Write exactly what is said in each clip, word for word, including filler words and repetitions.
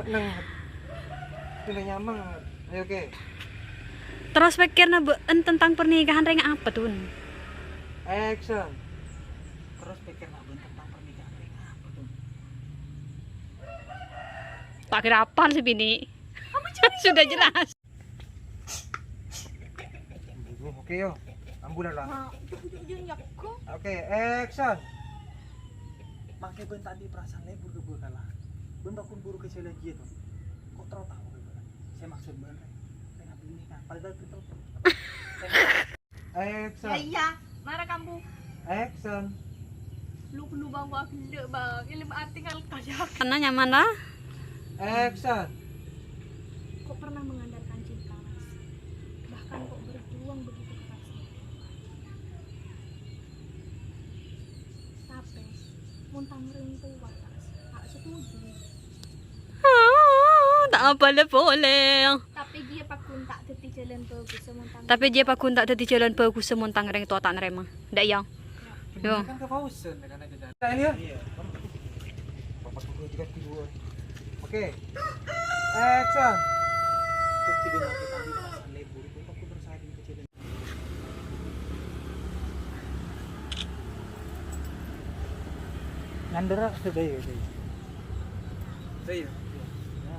Neng. Neng nyameng. Ayo, oke. Terros pèkkèrra bâ'en tentang pernikahan rèng apa, Tun? Action. Terros pèkkèrra bâ'en tentang pernikahan rèng apa, Tun? Ta' kèra apal sih, Bini. Sudah jelas. Oke, yo. Ambu la. Nah, itu, itu, itu, nyakko. Oke, action. Mangkè bâ'en ta' andi' perasaan lebur ka bâ'en kala. Bâ'en pagghun buru ka jhâlân jiyâ, Tun. Kok terro tao ka bâ'en? Sè maksud bâ'en rè. Rèng abdhina, padahal bâ'en terro. Action. Ya, iya. Mara kambu. Action. Lu perlu bang gua gede, Bang. Ilmu arti ngal kaya. Karena nyaman lah. Action. Kok pernah mengandalkan cinta, Mas? Bahkan kok berjuang begitu keras. Tapè, mon tang rèng towa ta' setuju. Ah, ta' apal polè. Tapè jiyâ pagghun ta' dhâddhi jhâlân bhâghus, mon tang Tapè jiyâ pagghun ta' dhâddhi jhâlân bhâghus, mon tang rèng towa ta' narèma. Ndak, Yang? Yo. Kan kepausan, kan ada jalan. Iya. Bapak guru juga kedua. Oke. Action. Terus tidur lagi tadi pas libur itu aku terus hari ke jalan. Ngandera sudah ya, sudah ya. Sudah ya? Ya.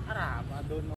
Arah, Pak Dono.